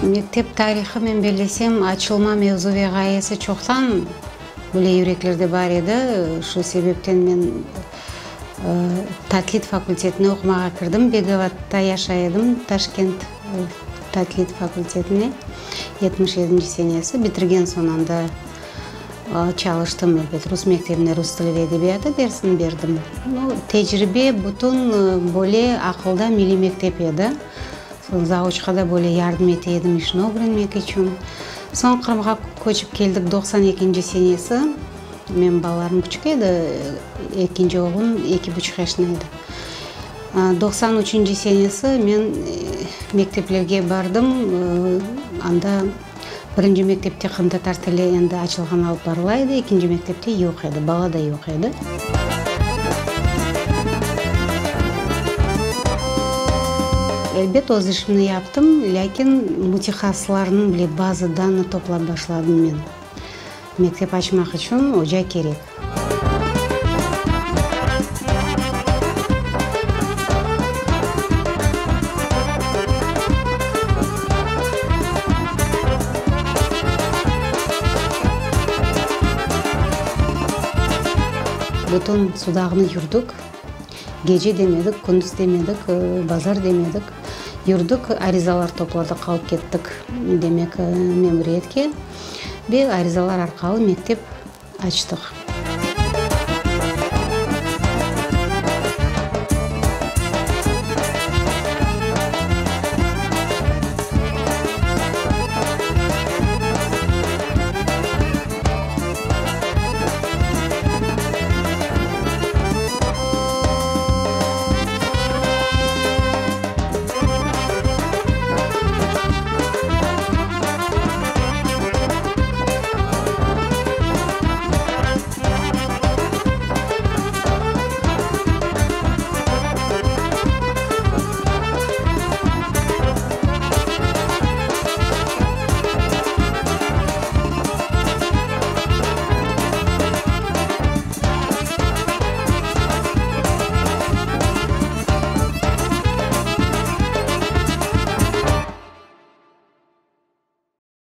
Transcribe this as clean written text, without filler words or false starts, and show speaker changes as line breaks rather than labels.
Mektep tarihı, men bellesem, açılma mevzu ve ğayesi çoqtan bile yüreklerde bar edi. Şu sebepten men Tatlit fakültetine oqumağa kirdim. Begovatta yaşay edim, Taşkent Tatlit fakültetine, 77-nci senesi. Bitirgen soñ anda çalıştım, elbet, rus mektebinde rus tili ve edebiyatı dersini berdim. Tecribe bütün böyle aqılda milliy mektep edi. Soñ zavuçqa da böyle yardım ete edim işni ögrenmek içün. Soñ Qırımğa köçip keldik 92-nci senesi. Menim balalarım küçük edi, ekinci oğlum eki buçuq yaşında edi. 93-nci senesi men mekteplerge bardım, anda birinci mektepte qırımtatar tili endi açılğan alıp barıla edi, ekinci mektepte yoq edi, bala da yoq edi. Elbet, öz işimni yaptım, lâkin mütehassıslarnıñ bile bazı dannı toplap başladım men. Mektep açmaq içün oca kerek. Bütün Sudaqnı yürdik. Gece demedik, kündüz demedik, bazar demedik. Yürdik, arizalar topladıq, alıp kettik, demek, memuriyetke. Ve arizalar arqalı mektep açtıq.